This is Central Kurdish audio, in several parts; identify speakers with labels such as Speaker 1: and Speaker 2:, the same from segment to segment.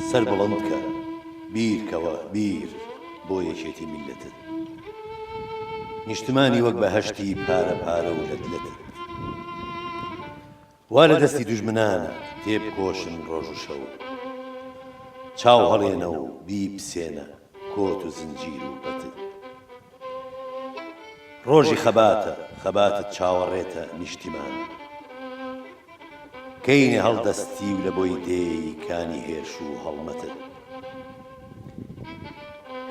Speaker 1: سەر بڵند کە، بیر کەوە بیر بۆ یەکێتی میللەتت. نیشتمانی وەک بەهەشتی پارە پارە و لەت لەتت. وا لە دەستی دوژمنانە تێبکۆشن ڕۆژ و شەو. چاو هەڵێنە و بیپسێنە کۆت و زنجیر و پەتت. ڕۆژی خەباتە، خەباتت چاوەڕێتە نیشتیمان. کەینێ هەڵدەستی و لە بۆی دێی کانی هێرش و هەڵمەتت.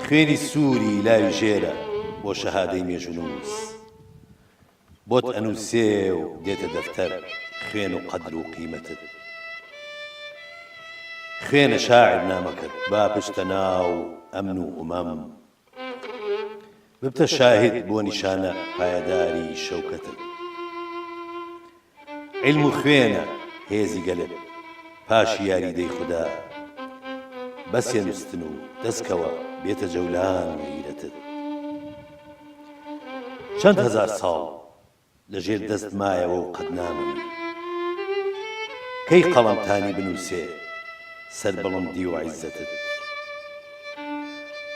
Speaker 1: خوێنی سووری لاوی ژێرە بۆ شەهادەی مێژوونووس. بۆت ئەنووسێ و دێتە دەفتەر خوێن و قەدر و قیمەتت. خوێنە شاعیر نامەکەت با بچتە ناو ئەمن و ئومەم. ببتە شاهید بۆ نیشانە پایەداری شەوکەتت. عیلم و خوێنە هێزی گەلت پاشی یاریدەی خودا. بەسێ نوستن و دەسکەوە بێتە جەولان غیرەتت. چەند هەزار ساڵ لە ژێر دەست مایەوە و قەت نامری. کەی قەڵەمتانی بنووسێ سەربڵندی و عیززەتت.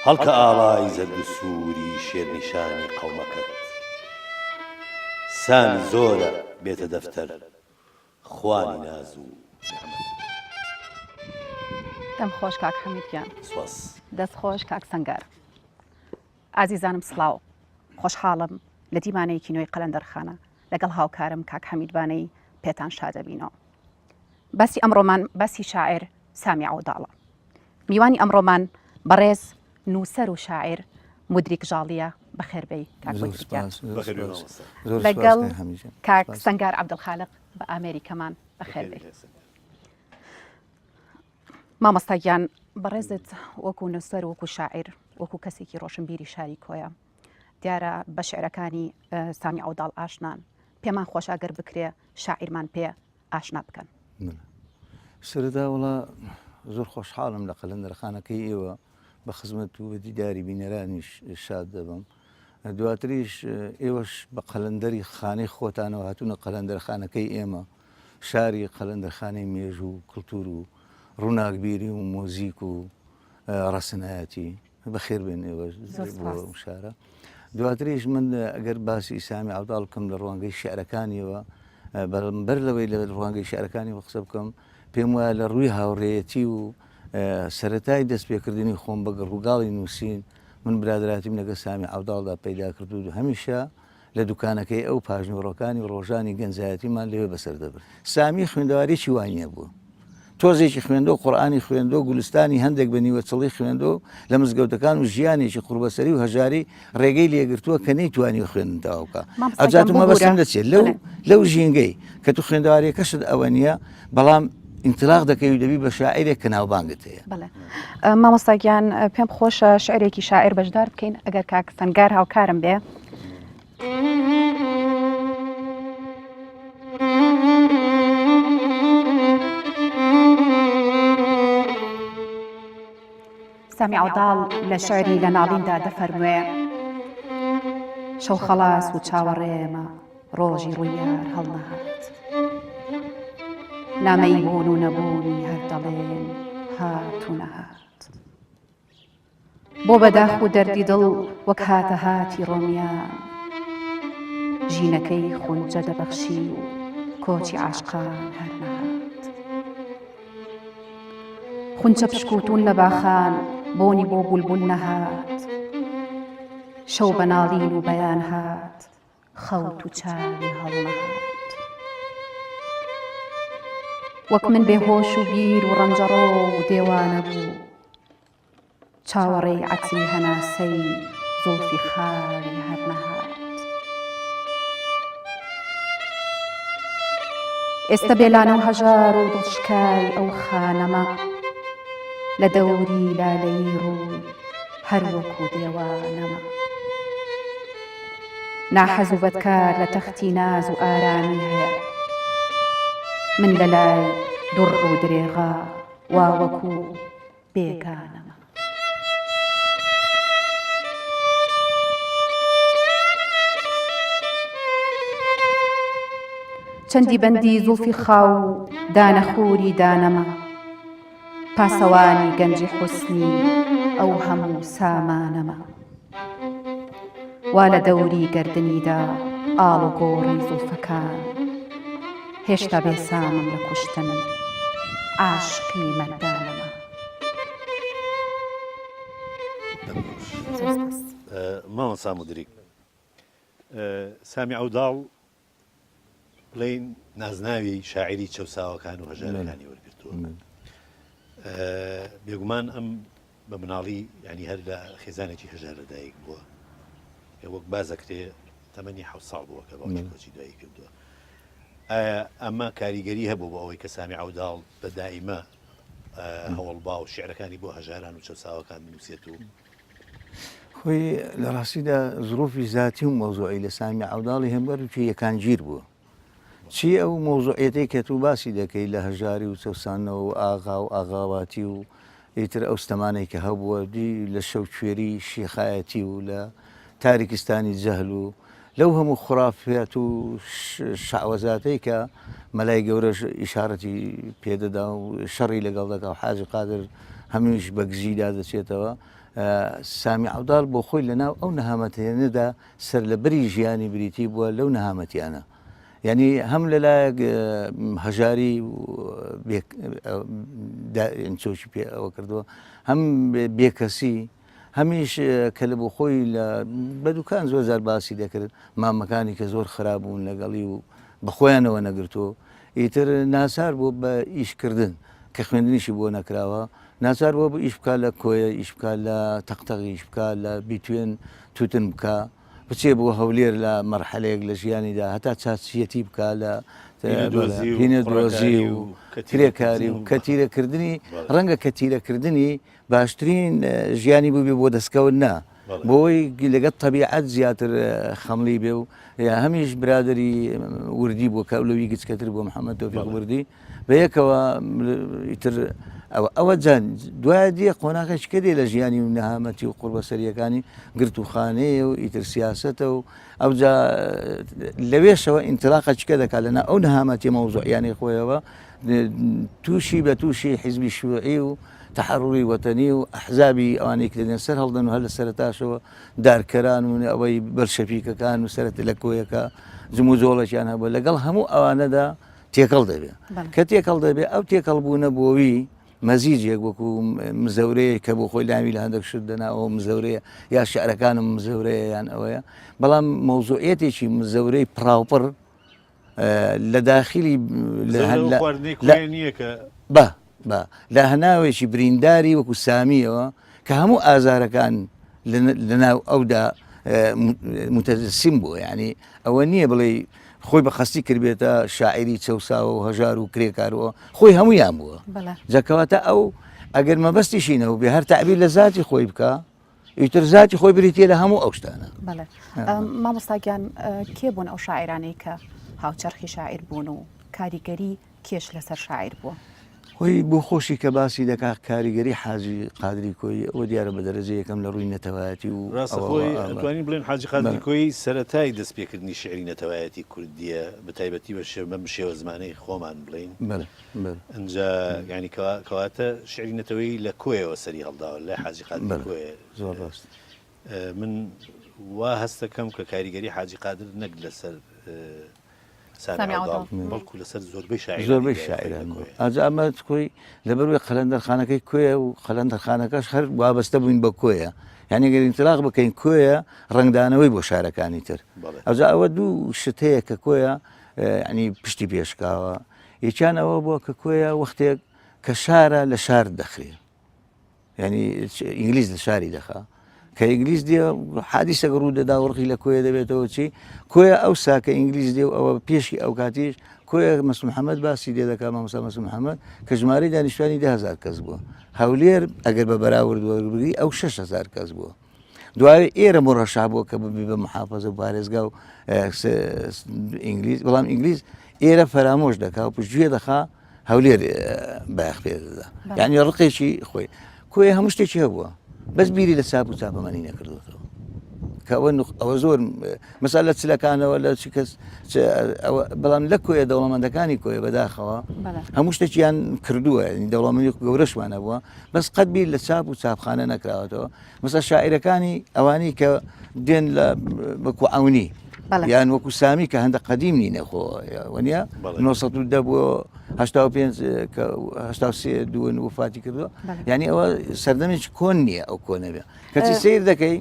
Speaker 1: هەڵکە ئاڵای زەرد و سووری شێرنیشانی قەومەکەت. سامی زۆرە بێتە دەفتەر خوانی ناز و نیعمەتت.
Speaker 2: دەم خۆش کاک حەمید گیان.
Speaker 1: سپاس.
Speaker 2: دەست خۆش کاک سەنگەر. ئازیزانم سڵاو خۆشحاڵم لە دیمانەیەکی نوێی قەلەندەرخانە لەگەڵ هاوکارم کاک حەمید بانەی پێتان شادەبینەوە باسی ئەمڕۆمان باسی شاعر سامی عەوداڵە میوانی ئەمڕۆمان بەڕێز نووسەر و شاعر مدریک ژاڵیە بەخێربێی کاک لەگەڵ کاک سەنگار عەبدولخالق بە ئامێریکەمان بەخێربێی مامۆستا گیان بەڕێزت وەکو نووسەر وەکو شاعیر وەکو کەسێکی ڕۆشنبیری شاری کۆیە دیارە بە شعرەکانی سامی عەوداڵ ئاشنان پێمان خۆشە گەر بکرێ شاعیرمان پێ ئاشنا بکەن.
Speaker 3: سەرەتا وڵا زۆر خۆشحاڵم لە قەلەندەرخانەکەی ئێوە بە خزمەت و بە دیداری بینەرانیش شاد دەبم دواتریش ئێوەش بە قەلەندەری خانەی خۆتانەوە هاتوونە قەلەندەرخانەکەی ئێمە شاری قەلەندەرخانەی مێژوو و کلتور و ڕووناکبیری و مۆزیک و ڕەسەنایەتی بەخێر بێن ئێوەش بۆ ئەم شارە. دواتریش من ئەگەر باسی سامی عەوداڵ بکەم لە ڕوانگەی شعرەکانیەوە بەڵام بەر لەوەی لە ڕوانگەی شعرەکانی قسە بکەم پێم وایە لە ڕووی هاوڕێیەتی و سەتای دەستپێکردنی خۆم بە گڕوگاڵی نووسین من برادراتیم لەگە سامی عەوداڵدا پەیدا کرد و هەمیشە لە دوکانەکەی ئەو پاژنیوەڕۆکانی ڕۆژانی گەنجایەتیمان لەوێ بەسەر دەبرد. سامی خوێندەوارێکی وای نەبوو. تۆزێکی خوێندۆ، قورئانی خوێندۆ، گولستانی هەندێک بە نیوەچڵی خوێندۆ لە مزگەوتەکان و ژیانێکی قوڕبەسەری و هەژاری ڕێگەی لێگرتووە کە نەیتوانیوە خوێندن تەواو بکا.
Speaker 2: مامۆستا
Speaker 3: ئەوجا
Speaker 2: گیان
Speaker 3: تۆ
Speaker 2: ببورە.
Speaker 3: مەبەستم لە چییە؟ لەو
Speaker 2: بەڵێ.
Speaker 3: لەو ژینگەی کە تو خوێندەوارییەکەشت ئەوە نییە، بەڵام ئینتیلاق دەکەی و دەبی بە شاعیرێک کە ناوبانگت هەیە.
Speaker 2: بەڵێ. مامۆستا گیان پێم خۆشە شعرێکی شاعیر بەشدار بکەین ئەگەر کاک سەنگار هاوکارم بێ. سامی عەوداڵ لە شعری لە ناڵیندا دەفەرموێ شەو خەڵاس و چاوەڕێمە ڕۆژی ڕوویار هەڵنەهات نامەی بوون و نەبوونی هەر دەڵێن هات و نەهات بۆ بەداخ و دەردی دڵ وەک هاتە هاتی ڕۆمیان ژینەکەی خونجە دەبەخشی و کۆچی عاشقان هەر نەهات خونچە پشکوتون لە باخان بۆنی بۆ بولبول نەهات شەو بە ناڵین و بەیان هات خەوت و چاوی هەڵنەهات. وەک من بێ هۆش و بیر و ڕەنجەڕۆ و دێوانە بوو. چاوەڕێی عەتری هەناسەی زوڵفی خاوی هەر نەهات. ئێستە بێلانە و هەژار و دڵشکای ئەو خانەمە لە دەوری لالەیی ڕووی هەر وەکوو دێوانەمە. ناحەز و بەدکار لە تەختی ناز و ئارامی هەیە من لە لای دوڕ و درێغا وا وەکوو بێگانەمە. چەندی بەندی زوڵفی خاو و دانەخووری دانەمە. پاسەوانی گەنجی حوسنی ئەو هەموو سامانەمە. وا لە دەوری گەردنیدا ئاڵوگۆڕی زوڵفەکان، هێشتا بێسامم لە کوشتن عاشقی مەردانەمە.
Speaker 1: مامۆستا مودریک، سامی عەوداڵ بڵێین نازناوی شاعیری چەوساوەکان و هەژارەکانی وەرگرتووە. بێگومان ئەم بە مناڵی ینی هەر لە خێزانێکی هەژار لەدایک بووە وەک بازەکرێ تەمەنی حە ساڵ بووە کە باوکی کۆچی دوایی کردووە. ئایا ئەمە کاریگەری هەبوو بۆ ئەوەی کە سامی عەوداڵ بە دائیمە هەوڵبا و شعرەکانی بۆ هەژاران و چەوساوەکان بنووسێت و
Speaker 3: خۆی لە ڕاستیدا زروفی زاتی و مەوزوعی لە سامی عەوداڵی هەموەرکی یەکانگیر بووە. چی ئەو مەوزوعیەتەی کە تو باسی دەکەی لە هەژاری و چەوساندنەوە و ئاغا و ئاغاواتی و ئیتر ئەو ستەمانەی کە هەبووە دی لە شەوکوێری شێخایەتی و لە تاریکستانی جەهل و لەو هەموو خورافیات و شەعوەزاتەی کە مەلای گەورەش ئیشارەتی پێدەدا و شەڕی لەگەڵ دەکا و حاجی قادر هەمیش بە گژیدا دەچێتەوە سامی عەوداڵ بۆ خۆی لەناو ئەو نەهامەتیانەدا سەرلەبەری ژیانی بریتی بووە لەو نەهامەتیانە یعنی هەم لەلایەک هەژاری چۆکی پێ ئەوە کردووە هەم بێکەسی هەمیش کە لە بۆ خۆی لە بە دوکان زۆر جار باسی دەکرد مامەکانی کە زۆر خراپ بوون لەگەڵی و بەخۆیانەوە نەگرتووە ئیتر ناچار بوو بە ئیشکردن کە خوێندنیشی بۆ نەکراوە ناچار بووە ئیش بکا لە کۆیە ئیش بکا لە تەقتەق ئیش بکا لە بیتوێن توتن بکا بچێ بۆ هەولێر لە مەرحەلەیەک لە ژیانیدا هەتا چاچیەتی بکا لە هینە دۆزی و کرێکاری و کەتیرەکردنی ڕەنگە کەتیرەکردنی باشترین ژیانی بووبێ بۆ دەستکەوت نا بۆی لەگەڵ تەبیعەت زیاتر خەمڵی بێ و یا هەمیش برادری وردی بوو کە لەوی گچکەتر بوو محەممەد تۆفیق وردی بەیەکەوە ئیتر ئەوە ئەوە جان دوای دیە قۆناغێکی کە دێ لە ژیانی و نەهامەتی و قوربەسەریەکانی گرتوخانەیە و ئیتر سیاسەتە و ئەوجا لەوێشەوە ئینتراقە چکە دەکات لەنا ئەو نەهامەتی مەوزوعیانەی خۆیەوە تووشی بە تووشی حیزبی شوعی و تەحەڕوری وەتەنی و ئەحزابی ئەوانەی کە دێن سەر هەڵدەن و هەر لە سەرەتاشەوە دارکەران و ئەوەی بەلشەفیکەکان و سەرەت لە کۆیەکە جموجۆڵێکیان هەبوو لەگەڵ هەموو ئەوانەدا تێکەڵ دەبێ کە تێکەڵ دەبێ ئەو تێکەڵ بوونە بۆوی مەزیجێک وەکو مزەورەیە کە بۆ خۆی لاوی لە هەندێک شت دەناوە مزەورەیە یا شعرەکانم مزەورەیە یان ئەوەیە بەڵام مەوزوعیەتێکی مزەورەی پڕاوپڕ لە داخلی بە بە لە هەناوێکی برینداری وەکو سامیەوە کە هەموو ئازارەکان لەناو ئەودا متەجسیم بووە یعنی ئەوە نییە بڵێ خۆی بە خەستی کردبێتە شاعری چەساوە و هەژار و کرێکارەوە خۆی هەمویان بووە جەکەواتە ئەو ئەگەر مەبەستیشی نەبوو بێ هەر تعبیر لە زاتی خۆی بکە ئیتر زاتی خۆی بریتە لە هەموو ئەو شتانە.
Speaker 2: بەڵێ مامۆستا گیان کێ بوون ئەو شاعیرانەی کە هاوچەرخی شاعیر بوون و کاریگەری کێش لەسەر شاعیر بووە؟
Speaker 3: خۆی بۆ خۆشی کە باسی دەکا کاریگەری حاجی قادری کۆیی ئەوە دیارە بە دەرەجە یەکەم لە ڕووی نەتەوایەتی و
Speaker 1: ڕاستە خۆی ئەتوانین بڵێن حاجی قادری کۆیی سەرەتای دەستپێکردنی شیعری نەتەوایەتی کوردییە بە تایبەتی بە شێوە بەم شێوە زمانەی خۆمان بڵێین.
Speaker 3: بەڵێ.
Speaker 1: ئینجا یانی کەواتە شیعری نەتەوەیی لە کۆیەوە سەری هەڵداوە لای حاجی قادری کۆیە.
Speaker 3: زۆر ڕاست.
Speaker 1: من وا هەستەکەم کە کاریگەری حاجی قادر نەک لەسەر سامی عەوداڵ بەڵکو لەسەر زۆربەی شاعیران
Speaker 3: زۆربەی شاعیران ئەجا ئەمە کۆی لەبەروی قەلەندەرخانەکەی کۆیە و قەلەندەرخانەکەش هەر وابەستە بووین بە کۆیە یعنی گەر ئینتلاق بکەین کۆیە ڕەنگدانەوەی بۆ شارەکانی تر ئەجا ئەوە دوو شت هەیە کە کۆیە ینی پشتی پێشکاوە یەکیان ئەوە بووە کە کۆیە وەختێک کە شارە لە شار دەخرێ یعنی ئینگلیز لە شاری دەخا کە ئینگلیز دێ حادیسەکە ڕوو دەدا و ڕقی لە کۆیە دەبێتەوە چی کۆیە ئەو ساکە ئینگلیز دێ و ئەوە پێشی ئەو کاتیش کۆیە مەس محەممەد باسی لێ دەکا مامۆستا مەس محەممەد کە ژمارەی دانیشتوانی 10هزار کەس بووە هەولێر ئەگەر بە بەراورد وەربگری ئەو 6هزار کەس بووە دوای ئێرە مڕەشا بووە کە ببی بە محافظە و پارێزگا و ئینگلیز بەڵام ئینگلیز ئێرە فەرامۆش دەکا و پشتگوێ دەخا هەولێر بایەخ پێ دەدا یعنی ڕقێکی خۆی کۆی هەموو شتێکی هەبووە بەس بیری لە چاپ و چاپەمەنی نەکردوێتەوە. کە ئەوە ئەوە زۆر مەسا لە چلەکانەوە لە چ کەس بەڵام لە کۆیە دەوڵەمەندەکانی کۆیە بەداخەوە هەموو شتێکیان کردووە دەوڵەمەندی گەورەشمان هەبووە بەس قەت بیر لە چاپ و چاپخانە نەکراوەتەوە مەسا شاعیرەکانی ئەوانەی کە دێن لە وەکو عەونی یان وەکو سامی کە هەندە قەدیم نینە خۆ وەنیە 910 بۆ 85 کە 83 دوون وفاتی کردووە یعنی ئەوە سەردەمێکی کۆن نییە ئەو کۆنەبێ کەچی سیر دەکەی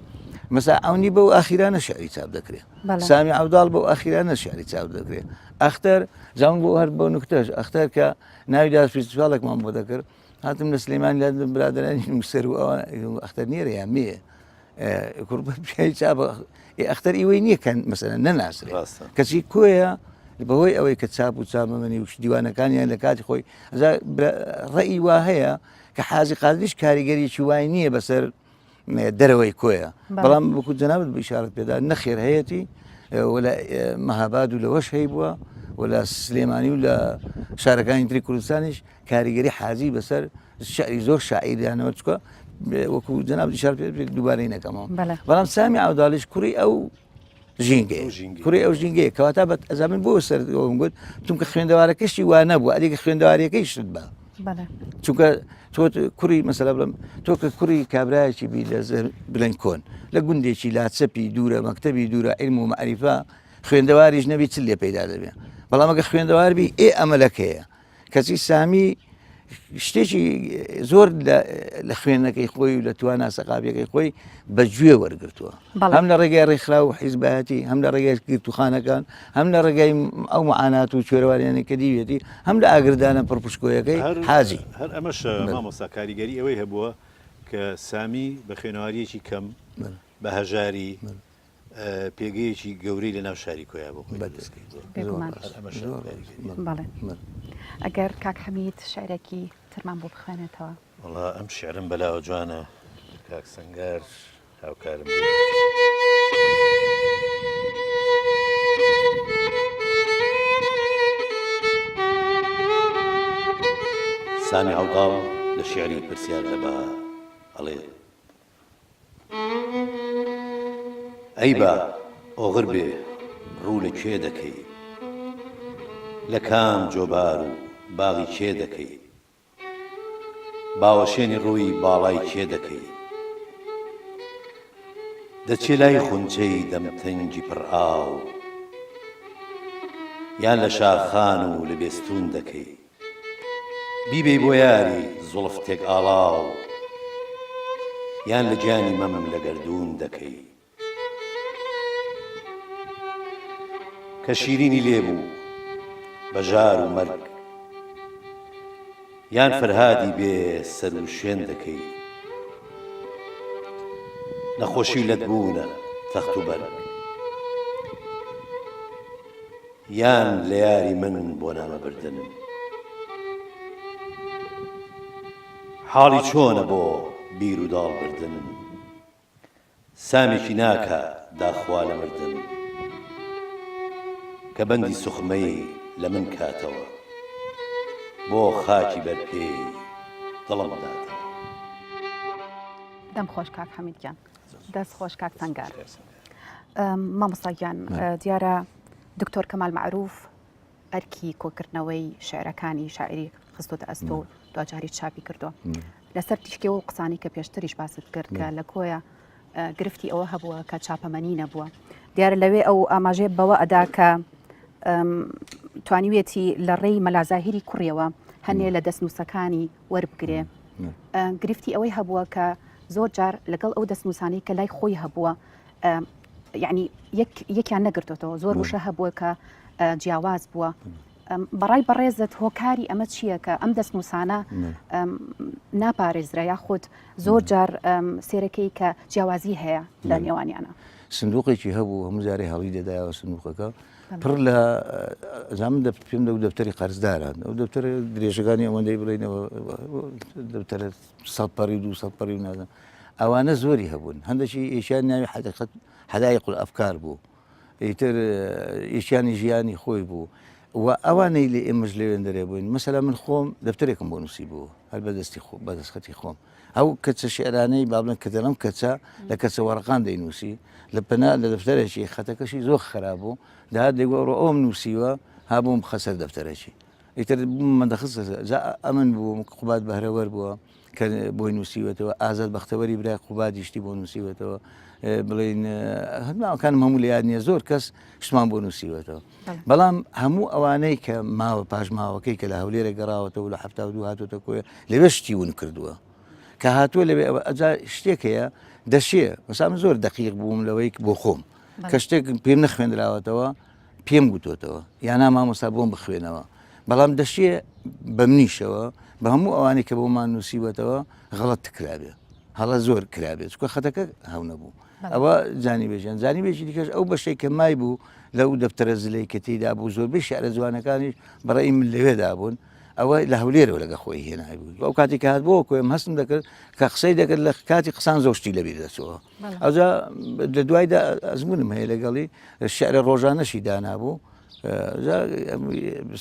Speaker 3: مەسا ئەونی بەو ئاخیرانە شعری چاپ دەکرێت سامی عەوداڵ بەو ئاخیرانە شعری چاپ دەکرێت ئەختەر جام بۆ هەر بۆ نکتەش ئەختەر کە ناوی داس فیستیڤاڵێکمان بۆ دەکرد هاتم لە سلێمانی لە برادرانی نووسەر و ئەوان ئەختەر نییە یان مێ کوڕ پیاوی چاپ ئەختەر ئیوەی نییە کە مەسەلەن نەناسرێ کەچی کۆیە بەهۆی ئەوەی کە چاپ و چاپەمەنی و دیوانەکانیان لە کاتی خۆی ڕێی وا هەیە کە حاجی قادریش کاریگەریی وای نییە بەسەر دەرەوەی کۆیە بەڵام وەکو جەنابت بشارت پێدا نەخێر هەیەتی ولا مەهاباد و لەوەش هەیبووە و لە سلێمانی و لە شارەکانی تری کوردستانیش کاریگەری حاجی بەسەر شعری زۆر شاعیریانەوە چکە وەکو جەناب شار دووبارەی نەکەمەوە بەڵام سامی عەوداڵیش کوڕی ئەو ژینگەیە کوڕی ئەو ژینگەیە کەواتە بە ئەزا من بۆ سەر ئەوم گوت چونکە خوێندەوارەکەشی وا نەبوو ئەدیگە خوێندەواریەکەی شت بە چونکە تۆ کوڕی مەسەلە بڵم تۆ کە کوڕی کابرایەکی بی لە بلند کۆن لە گوندێکی لاچەپی دوورە مەکتەبی دوورە علم و معریفە خوێندەواریش نەبی چ لێ پەیدا دەبێ بەڵام ئەگە خوێندەوار بی ئێ ئەمەلەکەیە کەچی سامی شتێکی زۆر لە خوێندنەکەی خۆی و لە توانا سەقافیەکەی خۆی بە گوێ وەرگتووە هەم لە ڕێگای ڕێکخرا و حیزبایەتی هەم لە ڕێگای گرتوخانەکان هەم لە ڕێگای ئەو معانات و کوێرەواریانەی کە دیوێتی هەم لە ئاگردانە پڕپشکۆیەکەی حاجی.
Speaker 1: هەر ئەمەش مامۆستا کاریگەری ئەوەی هەبووە کە سامی بە خوێنەواریەکی کەم بە هەژاری پێگەیەکی گەورەی لە ناو شاری کۆیە بۆ خۆی دروست کردووە.
Speaker 2: بێگومان.
Speaker 1: هەر ئەمەش کاریگەریە.
Speaker 2: بەڵێ. ئەگەر کاک حەمید شعرێکی ترمان بۆ بخوێنێتەوە.
Speaker 1: وەڵا ئەم شعرم بەلاوە جوانە کاک سەنگەر هاوکارم بێ. سامی عەوداڵ لە شیعری پرسیار لە با ئەڵێ. ئەی با ئۆغر بێ ڕوو لە کێ دەکەی؟ لە کام جۆبار و باغی کێ دەکەی؟ باوەشێنی ڕووی باڵای کێ دەکەی؟ دەچێ لای خونچەی دەم تەنگی پڕ ئاو یان لە شاخان و لە بێستوون دەکەی؟ بیبەی بۆ یاری زوڵف تێک ئاڵاو یان لە گیانی مەم لە گەردوون دەکەی کە شیرینی لێ بوو بە ژار و مەرگ یان فەرهادی بێ سەر و شوێن دەکەی نەخۆشی و لەتبوونە تەخت و بەرگ یان لە یاری من بۆ نامە بردن. حاڵی چۆنە بۆ بیر و داڵ بردن. سامێکی ناکا داخوا لە مردن. کە بەندی سوخمەی لە من کاتەوە. بۆ خاکی بەر پێی دڵم داتەوە.
Speaker 2: دەم خۆش کاک حەمید گیان. دەست خۆش کاک سەنگار. مامۆستا گیان دیارە دکتۆر کەمال مەعروف ئەرکی کۆکردنەوەی شعرەکانی شاعری خستۆتە ئەستۆ دواجاری چاپی کردووە لەسەر تیشکەوە و قسانی کە پێشتریش باست کرد کە لە کۆیە گرفتی ئەوە هەبووە کە چاپەمەنی نەبووە دیارە لەوێ ئەو ئاماژەیە بەوە ئەدا کە توانیویەتی لە ڕێی مەلازاهیری کوڕیەوە هەنێ لە دەستنووسەکانی وەربگرێ گرفتی ئەوەی هەبووە کە زۆر جار لەگەڵ ئەو دەستنووسانەی کە لای خۆی هەبووە یعنی یەکیان نەگرتوتەوە زۆر وشە هەبووە کە جیاواز بووە بەڕای بەڕێزت هۆکاری ئەمە چییە کە ئەم دەستنووسانە ناپارێزرا یاخود زۆر جار سێرەکەی کە جیاوازی هەیە لە نێوانیانە
Speaker 3: سندوقێکی هەبوو هەموو جارێ هەڵی دەدایەوە سندوقەکە پڕ لە زامن پێم لەو دەفتەری قەرزداران ئەو دەفتەر درێژەکانی ئەوەندەی بڵێنەوە دەفتەرە سەد پەڕی و 200 پەڕی و نازانم ئەوانە زۆری هەبوون هەندێکی یەکیان ناوی حدیقة حدائق الأفکار بوو ئیتر یەکیانی ژیانی خۆی بوو. و ئەوانەی لە ئێمەش لەوێندەرێ بووین مەسەلا من خۆم دەفتەرێکم بۆ نووسی بوو هەر بەدەستی خۆ بەدەستخەتی خۆم ئەو کەچە شعرانەی با بڵێن کە دەڵێم کەچە لە کەچە وەرەقان دەینووسی لە پەنا لە دەفتەرێکی خەتەکەشی زۆر خراپ بوو دەهات دەیگوت ئەوڕۆ ئەوم نووسیوە ها بۆم بخە سەر دەفتەرێکی ئیتر من دەخست جا ئەمن بووم قوباد بەهرەوەر بووە کە بۆی نووسیوەتەوە ئازاد بەختەوەری برای قوبادی شتی بۆ نووسیوەتەوە بڵین هەرناوەکانم هەموو لە یاد نییە زۆر کەس شتمان بۆ نووسیوەتەوە بەڵام هەموو ئەوانەی کە ماوە پاشماوەکەی کە لە هەولێرە گەڕاوەتەوە لە 72 هاتوتە کۆیە لەوێ شتی ون کردووە کە هاتووە لەوێ ئەوە ئەجا شتێک هەیە دەشێ مەسا من زۆر دەقیق بووم لەوەی بۆ خۆم کە شتێک پێم نەخوێنراوەتەوە پێم گوتۆتەوە یانا مامۆستا بۆم بخوێنەوە بەڵام دەشێ بە منیشەوە بە هەموو ئەوانەی کە بۆمان نووسیوەتەوە غەڵەت کرابێ هەڵە زۆر کرابێت چکە خەتەکە هەو نەبوو ئەوە جانی بێژیان جانی بێژی دیکەش ئەو بەشەی کە مای بوو لەو دەفتەرە زلەی کە تێیدا بوو زۆربەی شعرە جوانەکانیش بەڕێی من لەوێدا بوون ئەوە لە هەولێرەوە لەگە خۆی هێنای بوو ئەو کاتی کە هات بۆ کۆیم هەستم دەکرد کە قسەی دەکرد لە کاتی قسان زۆر شتی لەبیر دەچەوە ئەوجا لە دوایدا ئەزمونم هەیە لەگەڵی شعرە ڕۆژانەشی دانابوو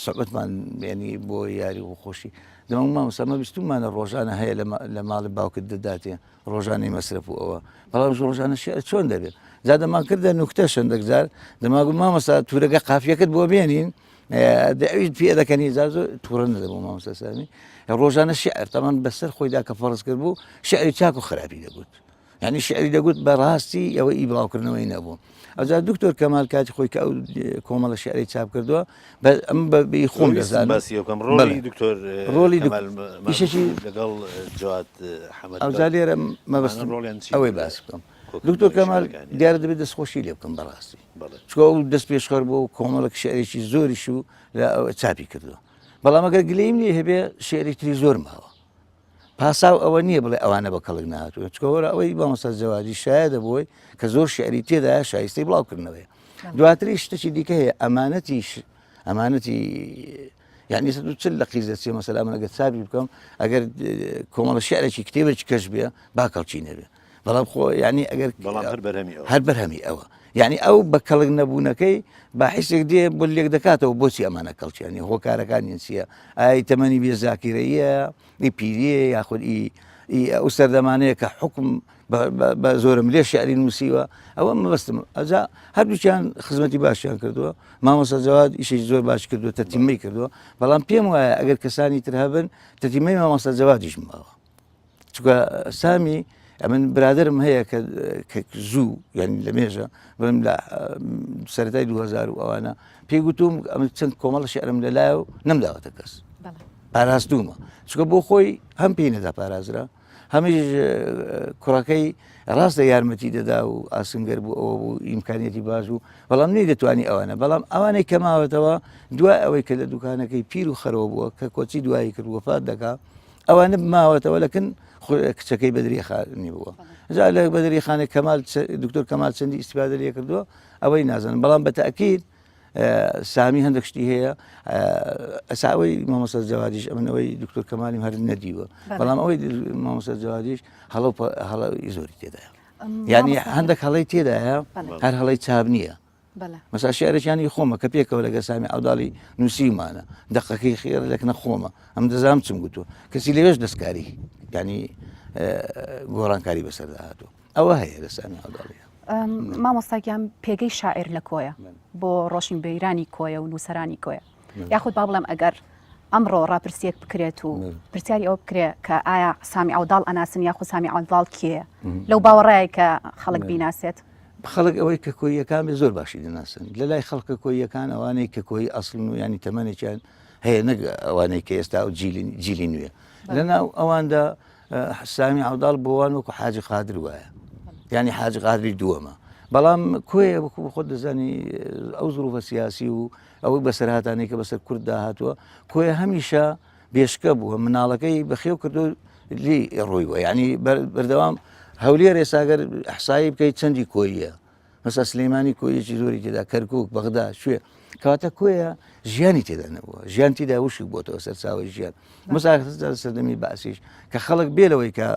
Speaker 3: سەبتمان ینی بۆ یاری و خۆشی دەمە مامۆستا مە بیستمانە ڕۆژانە هەیە لە ماڵی باوکت دەداتێ ڕۆژانەی مەسرەف و ئەوە بەڵام ڕۆژانە شعر چۆن دەبێت جا دەمان کردە نوکتە شەندێک جار دەماگو مامۆستا تورەکە قافیەکەت بۆ بێنین ئەویش پێ دەکەنی جا زۆر توڕە نەدەبوو مامۆستا سامی ڕۆژانە شعر تەمان بەسەر خۆیدا کە فەرز کرد بوو شعری چاک و خراپی دەگوت یعنی شعری دەگوت بە ڕاستی ئەوە ئی بڵاوکردنەوەی نەبوو ئەوجا دکتۆر کەمال کاتی خۆی کە ئەو کۆمەڵە شعری چاپ کردووە ئەم بە خۆم دەزانم
Speaker 1: باسی یەکەم ڕۆڵی دکتۆر
Speaker 3: ڕۆڵی ئیشێکی
Speaker 1: لەگەڵ جواد حەمەد
Speaker 3: ئەوجا لێرە مەبەستم ئەوەی باس بکەم دکتۆر کەمال دیارە دەبێت دەستخۆشی لێ بکەم بەڕاستی چکە ئەو دەست پێشخەر بۆ کۆمەڵک شعرێکی زۆریش و لە چاپی کردووە بەڵام ئەگەر گلەیم لێ هەبێ شعری تری زۆر ماوە پاساو ئەوە نییە بڵێ ئەوانە بە کەڵک نهاتوون چکە وەرە ئەوەی مامۆستا جەوادی شایەدە بۆی کە زۆر شعری تێدایە شایستەی بڵاوکردنەوەیە دواتری شتێکی دیکە هەیە ئەمانەتی ئەمانەتی یعنی 140 لە قیز دەچێ مەسەلا من ئەگەر چاپی بکەم ئەگەر کۆمەڵە شعرێکی کتێبێکی کەش بێ با کەڵکی نەبێ بەڵام خۆ یعنی ئەگەر
Speaker 1: بەڵام هەر بەرهەمی ئەوە
Speaker 3: هەر بەرهەمی ئەوە یعنی ئەو بە کەڵک نەبوونەکەی باحیسێک دێ بۆ لێک دەکاتەوە بۆچی ئەمانە کەڵکیانی هۆکارەکانیان چییە ئای تەمەنی بێ زاکیرەیە ئی پیریە یاخود ئی ئی ئەو سەردەمانەیە کە حکم بە زۆرم لێ شعری نووسیوە ئەوە مەبەستم ئەجا هەردووکیان خزمەتی باشیان کردووە مامۆستا جەواد ئیشێکی زۆر باش کردووە تەتیمەی کردووە بەڵام پێم وایە ئەگەر کەسانی تر هەبن تەتیمەی مامۆستا جەوادیش ماوە چونکە سامی ئەمن برادرم هەیە کە کە زوو یعنی لە مێژە بڵێم لە سەرەتای 2000 و ئەوانە پێی گوتوم ئەمن چەند کۆمەڵە شعرم لەلایە و نەمداوەتە کەس پاراستومە چونکە بۆ خۆی هەم پێی نەدا پارازرا هەمیش کوڕەکەی ڕاستە یارمەتی دەدا و ئاسنگەر بوو ئەوە بوو ئیمکانیەتی باش بوو بەڵام نەی دەتوانی ئەوانە بەڵام ئەوانەی کە ماوەتەوە دوای ئەوەی کە لە دوکانەکەی پیر و خەرەوە بووە کە کۆچی دوایی کرد وەفات دەکا ئەوانە ماوەتەوە لەکن کچەکەی بەدری خانی بووە جا لە بەدری خانە کەمال دکتۆر کەمال چەندی ئیسفادە لێ کردووە ئەوەی نازانم بەڵام بە تاکید سامی هەندێک شتی هەیە ئەساوەی مامۆستا جەوادیش ئەمنەوەی دکتۆر کەمالیم هەر نەدیوە بەڵام ئەوەی مامۆستا جەوادیش هەڵە هەڵە زۆری تێدایە یعنی هەندێک هەڵەی تێدایە هەر هەڵەی چاپ نییە مەسا شعرێکیان ئی خۆمە کە پێکەوە لەگەر سامی عەوداڵی نووسیومانە دەقەکەی خێر لەکنە خۆمە ئەم دەزانم چم گوتووە کەسی لەوێش دەستکاری ینی گۆڕانکاری بەسەردا هاتووە ئەوە هەیە لە سامی عەوداڵی
Speaker 2: مامۆستا گیان پێگەی شاعیر لە کۆیە بۆ ڕۆشنبیرانی کۆیە و نووسەرانی کۆیە یاخود با بڵێم ئەگەر ئەمڕۆ ڕاپرسیەک بکرێت و پرسیاری ئەوە بکرێت کە ئایا سامی عەوداڵ ئەناسن یاخود سامی عەوداڵ کێیە لەو باوەڕایە کە خەڵک بیناسێت
Speaker 3: خەڵک ئەوەی کە کۆییەکان بێ زۆر باشی دەناسن لە لای خەڵکە کۆییەکان ئەوانەی کە کۆیی ئەسڵن و ینی تەمەنێکیان هەیە نەک ئەوانەی کە ئێستا و جیلی جیلی نوێ لەناو ئەواندا سامی عەوداڵ بۆوان وەکو حاجی قادر وایە ینی حاجی قادری دووەمە بەڵام کۆیە وەکو خۆت دەزانی ئەو زروفە سیاسی و ئەوەی بەسەرهاتانەی کە بەسەر کورددا هاتووە کۆیە هەمیشە بێشکە بووە مناڵەکەی بەخێو کردو لی ڕۆیوە یعنی بەردەوام هەولێر ئێساگەر حسایی بکەیت چەندی کۆییە مەسا سلەیمانی کۆیەکی زۆری تێدا کەرکک بەغدا شوێ کەواتە کۆیە ژیانی تێدا نەبووە ژیان تێدا وشک بۆتەوە سەرچاوی ژیان مەسا سەردەمی بەعسیش کە خەڵک بێ لەوەی کە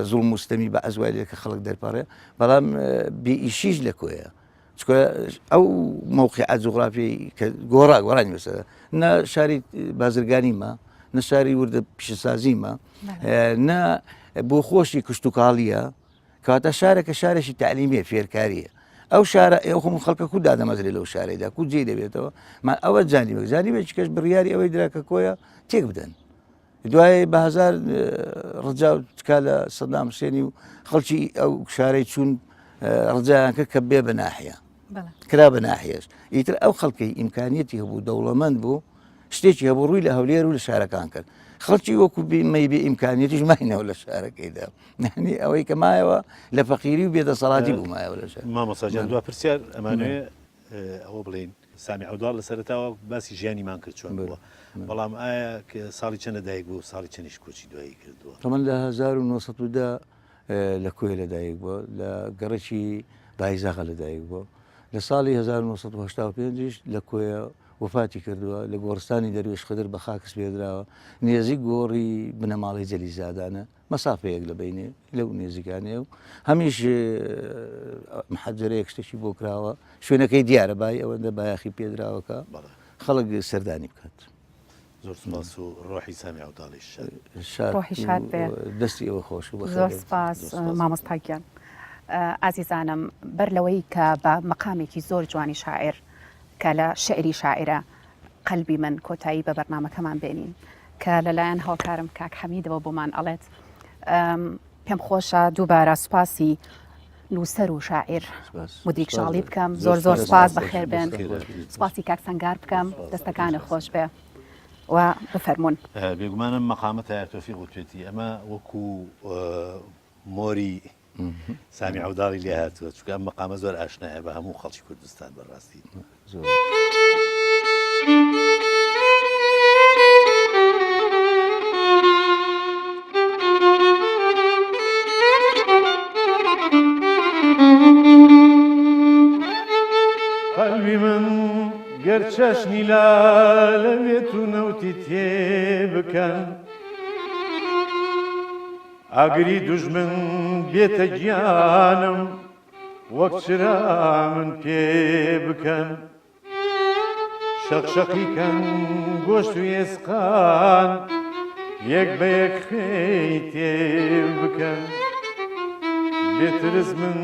Speaker 3: زوڵم و ستەمی بەعس وای لێ کە خەڵک دەرپەڕێ بەڵام بێ ئیشیش لە کۆیە. چکە ئەو مەوقیعە جوغرافی کە گۆڕا گۆڕانی بەسەر نە شاری بازرگانی ما نە شاری وردە پیشەسازی ما نە بۆ خۆشی کشتتوکاڵیە کاتە شارەکە شارێکی تعلیمیە فێرکاریە ئەو شارە ئێوە خۆم خەڵکە کو دادەمەزرێ لەو شارێدا کو جێ دەبێتەوە ما ئەوە جانیبێک جانیبێکی کەش بڕیاری ئەوەی درا کە کۆیە تێک بدەن دوای بە هزار ڕجا و تکا لە سەدام حسێنی و خەڵکی ئەو شارەی چوون ڕجایان کرد کە بێ بە ناحیە کرا بە ناحیەش ئیتر ئەو خەڵکەی ئیمکانیەتی هەبوو دەوڵەمەند بوو شتێکی هەبوو ڕووی لە هەولێر و لە شارەکان کرد خەڵکی وەکو مەی بێ ئیمکانیەتیش ماینەوە لە شارەکەیدا یعنی ئەوەی کە مایەوە لە فەقیری و بێدەسەڵاتی بوو مایەوە لە شار
Speaker 1: مامۆستا گیان دوا پرسیار ئەمانەوێ ئەوە بڵێین سامی عەوداڵ لە سەرەتاوە باسی ژیانیمان کرد چۆن بووە بەڵام ئایا ساڵی چەند لەدایک بوو ساڵی چەندیش کۆچی دوایی کردووە؟
Speaker 3: تەمەن لە 1910 لە کۆیە لەدایک بووە لە گەڕەکی بایزاغە لەدایک بووە لە ساڵی 1985 لە کۆیە وەفاتی کردووە لە گۆڕستانی دەروێش خدر بە خاک سپێردراوە نێزیک گۆڕی بنەماڵەی جەلیزادانە مەسافەیەک لە بینێ لەو نێزیکانەیە و هەمیش محەجەرەیەک شتێکی بۆ کراوە شوێنەکەی دیارە بای ئەوەندە بایەخی پێدراوەکە خەڵک سەردانی بکات.
Speaker 1: زۆر سپاس و ڕۆحی سامی عەوداڵیش
Speaker 2: شاد ڕۆحی شاد بێ
Speaker 3: دەستی ئێوە خۆش و
Speaker 2: زۆر سپاس مامۆستا گیان ئازیزانم بەر لەوەی کە بە مەقامێکی زۆر جوانی شاعیر کە لە شعری شاعیرە قەلبی من کۆتایی بە بەرنامەکەمان بێنین کە لەلایەن هاوکارم کاک حەمیدەوە بۆمان ئەڵێت پێم خۆشە دووبارە سوپاسی نووسەر و شاعیر مدریک شاڵی بکەم زۆر زۆر سپاس بەخێر بێن سپاسی کاک سەنگار بکەم دەستەکانە خۆش بێ و بفەرمونون
Speaker 1: بێگومانم مەقامە تایار تۆفیق وتوێتی ئەمە وەکو مۆری سامی عەوداڵی لێ هاتووە چونکە ئەم مەقامە زۆر ئاشنایە بە هەموو خەڵکی کوردستان بەڕاستی.
Speaker 3: زۆر.
Speaker 4: قەلبی من گەر چەشنی لالە بێت و نەوتی تێ بکەن ئاگری دوژمن بێتە گیانم وەک چرا من پێ بکەن شەق شەقی کەن گۆشت و ئێسقان یەک بە یەک خوێی تێ بکەن بێ ترس من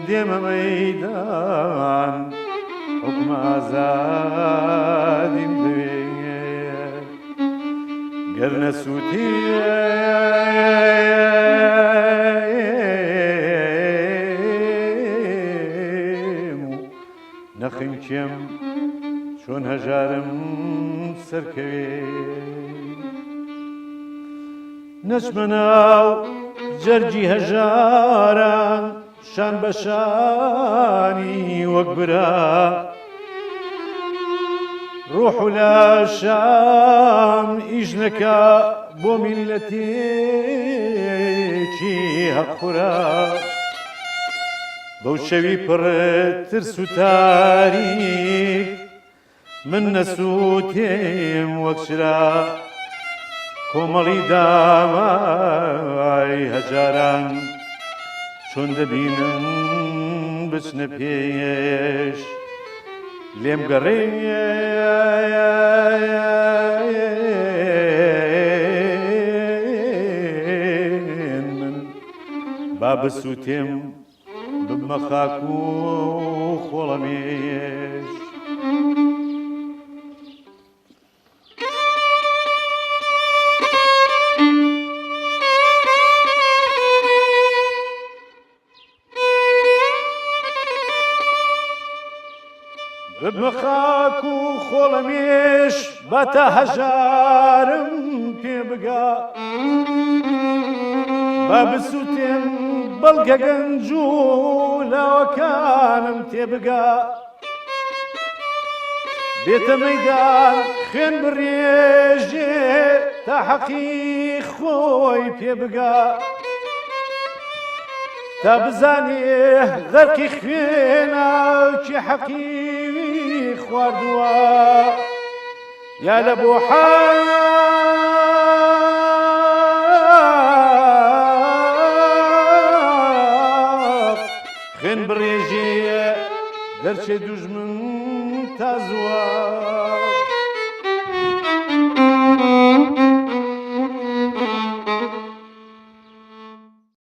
Speaker 4: دێمە مەیدان حوکم ئازادیم دەوێ. گەر نەسووتێم و نەخنکێم چۆن هەژارم سەرکەوێ نەچمە ناو جەرگی هەژاران شان بە شانی وەک برا ڕۆح و لاشام ئیش نەکا بۆ میللەتێکی هەق خورا بەو شەوی پڕ ترس و تاریک من نەسووتێم وەک چرا کۆمەڵی داوای هەژاران چۆن دەبینم بچنە پێش لێم گەڕێ من با بسووتێم ببمە خاک و خۆڵەمێش. ببمە خاک و خۆڵەمێش با تا هەژارم پێ بگا با بسووتێم بەڵکە گەنج و لاوەکانم تێ بگا بێتە مەیدان خوێن بڕێژێ تا حەقی خۆی پێ بگا تا بزانێ غەرقی خوێنە کێ حەقی خواردووە یا لە بۆ حەق خوێن بڕێژێ. دەرچێ دوژمن تا زووە.